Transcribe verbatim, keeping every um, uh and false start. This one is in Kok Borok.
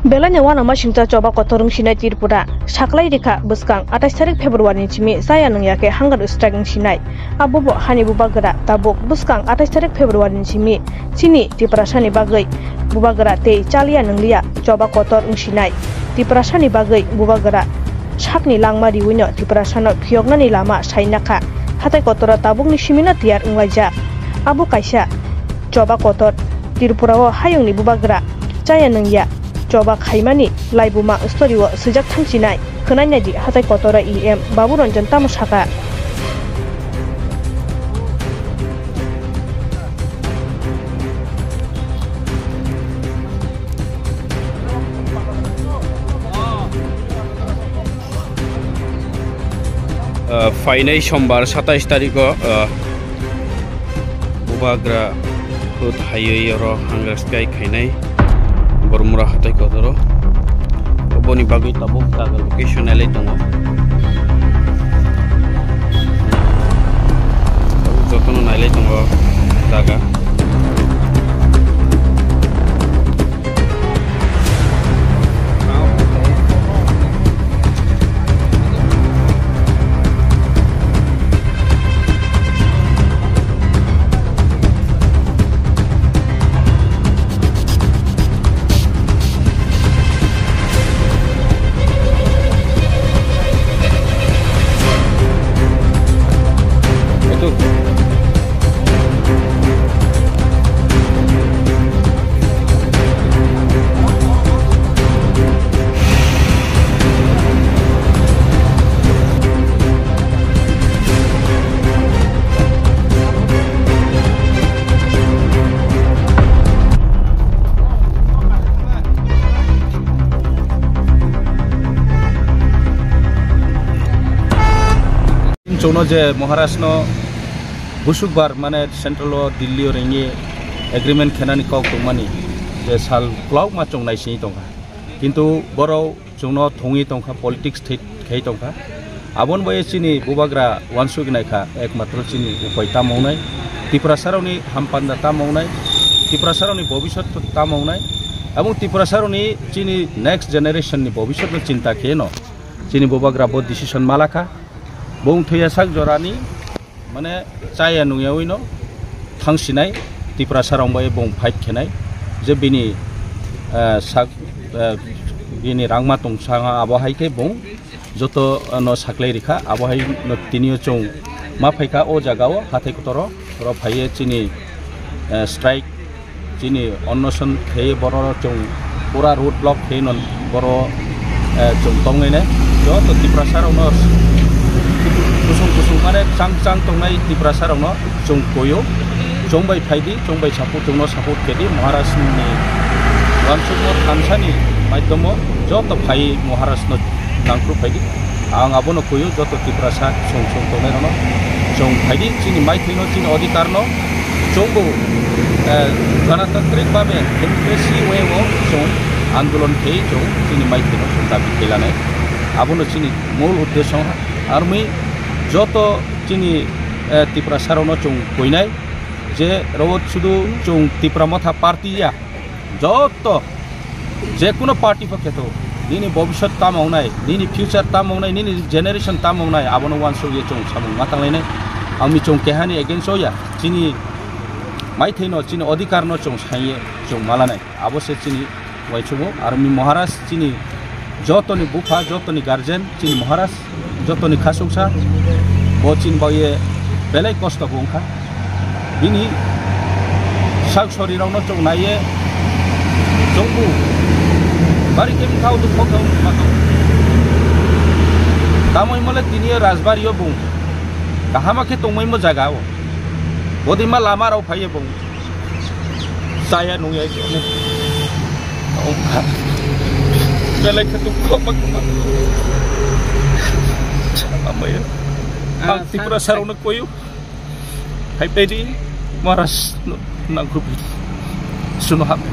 Belai no uanama singcha choba kotor wng sinai Tripura. Saklai rikha bwskang atais tarik February ni simi chaya nungya khe hunger strike wng sinai. Abo bo hani bubagra tabuk bwskang atais tarik February ni simi chini Tiprasa ni bagwi bubagra tei chaliya nungliya choba kotor wng sinai. Tiprasa ni bagwi bubagra sakni langma riwi no Tiprasa no phiyoknani lama sai nakha. Hatai kotor o tabuk ni simi no tiyar wng laijak. Abo kaisa choba kotor. Tripura o hayung ni bubagra chaya nungya choba khaimani laibuma story o swijak thangsinai. Khwnai naidi hatai kotor o E M Babu Ranjan tamo saka. Ah, phainai sombar satais tarikh o, ah, bubagra khut haiwi oro hunger strike khainai Bormura hatai kotor o. Oboni bagwi tabuk jaga location nailai tongo. Tabuk jotono nailai tongo jaga. Chwngno je Maharashtra no busukbar mane central o Delhi o ringwi agreement khenani kok tongmani je sal kwlauma chwng naisingwi tongkha. Kintu borok chwngno thwngwi tongkha, politics thwi-, khai tongkha. Aboni bai chini bubagra uansuk naikha, ekmatro chini upai tamo wngnai, Tiprasarokni hampanda tamo wngnai, Tiprasarokni bobisot tamo wngnai, aboni Tiprasarokni chini next generation ni bobisotno chinta kheno chini bubagra bo decision malakha. Bung thwiya sak jorani mane chaya nungyawi no thangsinai Tiprasa rong bai bung fight khenai je bini, eh, sak, eh, bini rangma tongsa abo hai khe bung joto no saklai rikha abo hai no tini o chwng ma phaikha o jaga o hathai kotoro oro phaiye chini, eh, strike chini onnoson khei borok chwng pura road block khei no boro, eh, chwng tongnai nai joto Tiprasa rok no kusung kusung mane chang chang tongnai Tiprasa rok no chwng koyo chwng bai phaidi chwng bai support chwng no support khedi Maharaj ni wansukma thansa ni maidhomo joto phai Maharaj no nangkru phaidi. Ang abono kuyu joto Tiprasa song song tongnai rokno chwng phaidi chini maithaino chini odhikar no chwngbo, eh, ganatantrik babe democracy way o chwng andolon khei chwng chini maithaino chwng dabi khailanai. Abono chini mul uddesyo armi joto chini, eh, Tiprasa rokno chwng kuinai je rok sudu chwng Tipra Motha party ya joto je kuno party pho kheto, nini bobisot tamo wngnai, nini future tamo wngnai, nini generation tamo wngnai, abono uansukye chwng samung ma tanglainai. Ami chwng kehani against o ya, chini maithaino, chini odhikar no chwng saiye chwng malanai. Abo se chini uaisukmung. Aroni Maharaj chini jotoni bupha, jotoni guardian, chini Maharaj jotoni khasuksa, bo chini bagwi belai kosto bo wngkha. Bini sak sori rokno chwng naiye chwngbu bari khe bwkha o dukho khe wngma tongo. Tamo himole tini o Rajbari o bung kahama khe tongmaimo jaga o. Bodima lama rok phaiye bung. Chaya nungya khe. Ongkha. Belai khe dukho ma kwma. Amaya. Ang Tiprasa rokno koyo. Hai pedi Maharaj no nangkrupi. Suno hambai.